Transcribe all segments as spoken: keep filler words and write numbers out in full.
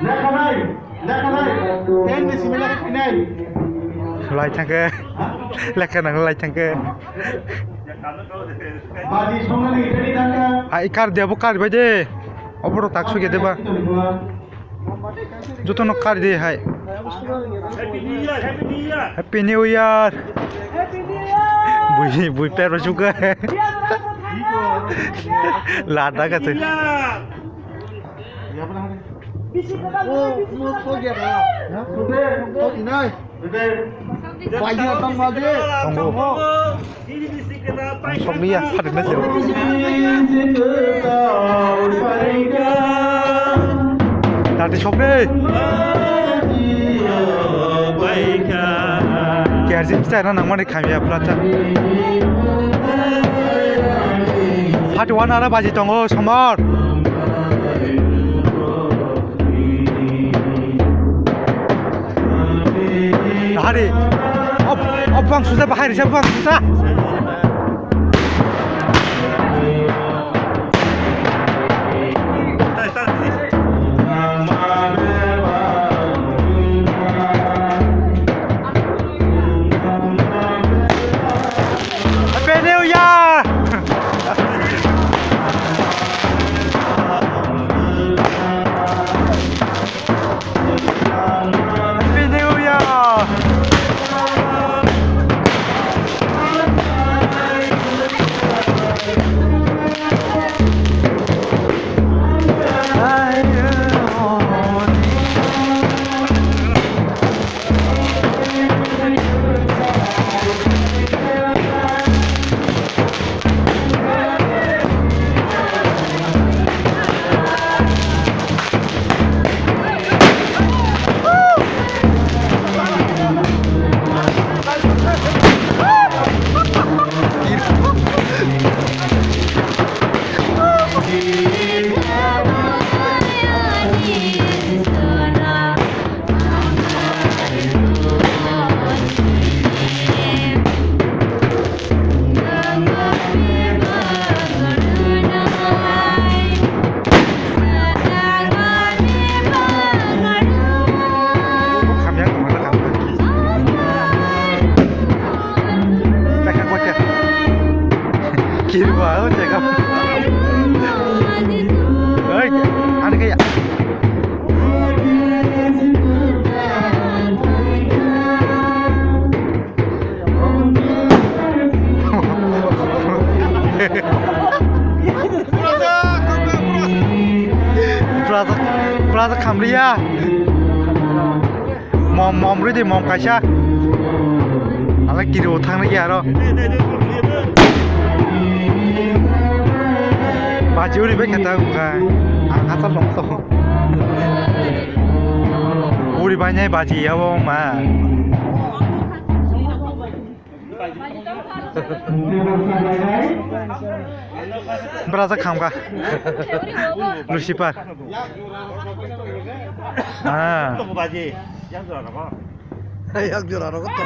Lekhanai, lekhanai, ten decimal lekhanai. Lai thangkhe, lekha nang lai thangkhe. Baji songnani ready thangkha. Hai kar de, abo kar bai de. Oboro tak suge de ba. Jotono kar de hai. Happy New Year, Happy New Year. Happy New Year. Bui, bui pero juga. Lada ka se. Tongo. Ang sokliya, sarina sero. Tati sokni. Kerjin chai na nangmani khamya plata. Thirty one ara baji tongo somor. Hari, op, op bang susa, bahai risa bang susa. Happy New Year! Happy New Year! Kirwa, oh, cakap. Hei, ada kayak. Brother, brother, khamriya. Mom, mom ridi, mom kaisa. Ala kiri o thangna ki aro. Baji uri bai khata wngkha. Ang hata long to. Uri bai nai baji yabo ma. Brasa khamkha. Lucifer. Ah. Yak jora rogo to.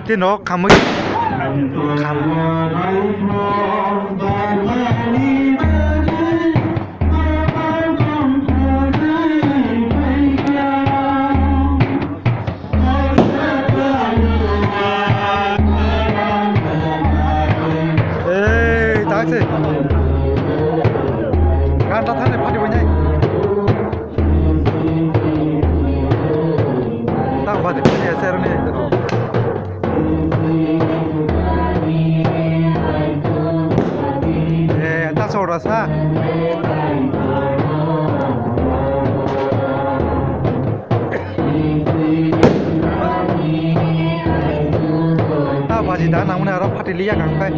Te no khamwi. Kham. Ei, taksi. Ganta thani phadi banyai. Tak badi phadi ase aroni. Sa. Ta baji da nangmani aro phatiliya kang kai.